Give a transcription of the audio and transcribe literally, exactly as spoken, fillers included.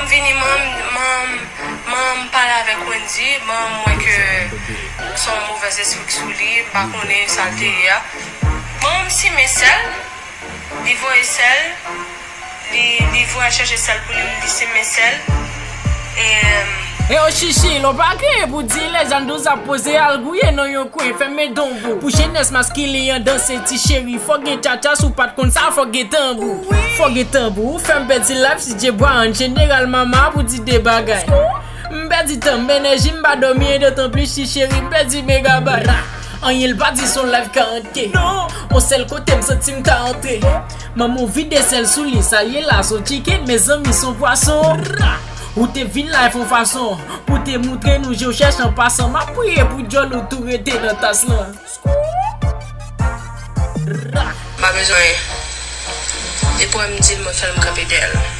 Vini, manman m, manman m pale avèk Wendy, manman m wè ke se yon movèz espri k sou li, m pa konnen sa l te ye a. Manman m simen sèl, li voye sèl, li, li voye al chèche sèl pou li, li simen sèl. E, E yo chichi, lò pa kriye pou di lèzann douz ap poze al gouye nan yon kwen, fèmen donbou. Pou jenès maskilen an danse ti cheri, fò gen tchatcha si w pa t konn sa, fò gen tanbou. Fò gen tanbou, fè m pèdi life si djebwa an jeneral mama pou di de bagay. M pèdi tan m, enèji m pa dòmi, e dotan plis ti cheri, m pèdi megabay. Anyen l pa di son life karant K. Non, on sèl kote m santi m ka antre. Manman w vide sèl sou li, sa l ye la, son chicken, mezanmi, son pwason. Ou te vin la e fon fason pou te moutre nou je w chèch an pasan. M ap priye pou djòl ou tou rete nan tas lan. Pa bezwen. Depi w wè m di l, mwen fè l, m kanpe dèyè l.